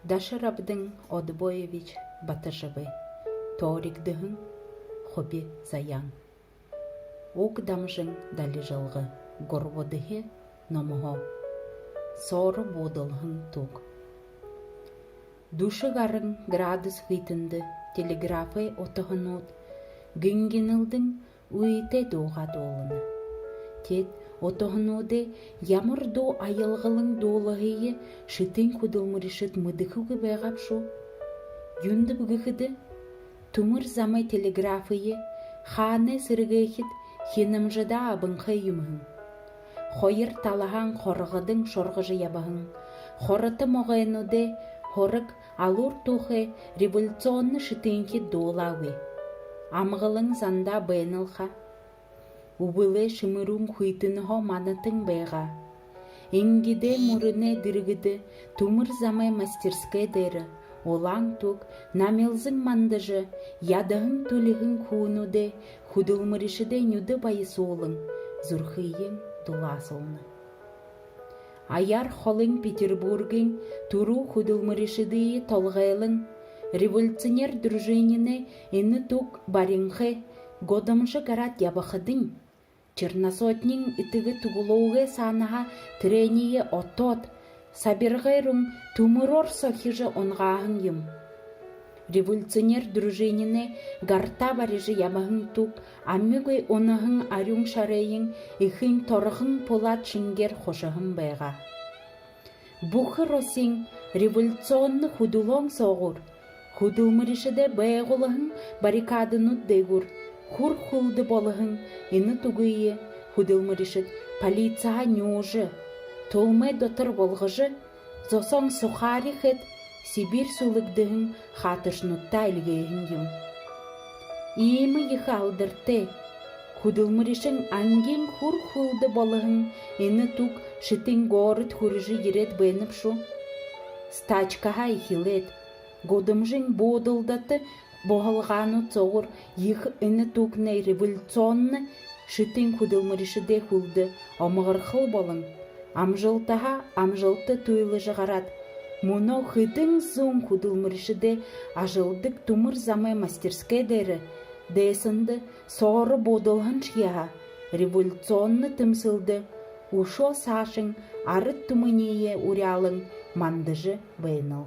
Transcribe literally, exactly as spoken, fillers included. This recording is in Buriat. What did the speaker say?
Даширабдан Одбоевич Батожабай. Төөригдэһэн хуби заяан. Уг дамжан далижалга гурбадахи номһоо. Сооро буудалһан туг. Дүшэ гаран градус хүйтэндэ телеграфай утаһанууд гингинэлдэн үйтэй дуугаа дуулана. Тэд утаһануудай ямар дуу аялгалан дуулаһые Шэтын хүдэлмэришэд мэдэхэгүй байгаа бшуу. Юундэб гэхэдэ, түмэр замай телеграфые хаанай сэргээхэдэ хинамжадаа абанхай юм һэн. Хоёр талаһаан хоргодон шоргожо ябаһан хорото могойнуудай һураг алуур туухай революционно Шэтынхид дуулаагүй. Амгалан зандаа байнал ха. Үбэлэй шэмэрүүн хүйтэнһөө манатан байгаа. Энгидээ мүрэнэй дэргэдэ түмэр замай мастерской дээрэ улаан туг намилзан мандажа, ядаһан түлиһэн хүнүүдэй хүдэлмэришэдэй нюдэ баясуулан, зүрхыень дулаасуулна. Аяар холын Петербургын түрүү хүдэлмэришэдые толгойлон, революционер Дружининай энэ туг баринхай гудамжа гараад ябахадань, черносотенин этигэ түгэлөөгээ саанаһаа тэрэниие отоод, сабиргай руун түмэрөөр сохижо унагааһан юм. Революционер Дружининай гартаа барижа ябаһан туг амигүй унаһан арюун шарайень эхын торгон пулаат шэнгеэр хушаһан байгаа. Бүхы Россиин революционно хүдэлөөн соогуур хүдэлмэришэдэй байгуулһан баррикаданууд дээгүүр хүр хүлдэ болоһон энэ тугые хүдэлмэришэд полициһаа нюужа, тулмай дотор болгожо, зосоон сухари хээд, Сибирь сүлэгдэһэн хааташануудта эльгээһэн юм. Иимэ ехэ алдартай хүдэлмэришэн ангиин хүр хүлдэ болоһон энэ туг Шэтын город хүрэжэ ерээд байна бшуу. Стачкаһаа эхилээд, гудамжын буудалдата буһалгаанууд соогуур ехэ энэ тугнай революционно Шэтын хүдэлмэришэдэй хүлдэ омогорхол болон, амжалтаһаа амжалта туйлажа гараад, мүнөө хэдэн зуун хүдэлмэришэдэй ажалладаг түмэр замай мастерской дээрэ дайсанда сооро буудалһаншье һаа, революционно тэмсэлдэ үшөө саашань арад түмэниие уряалан мандажа байнал.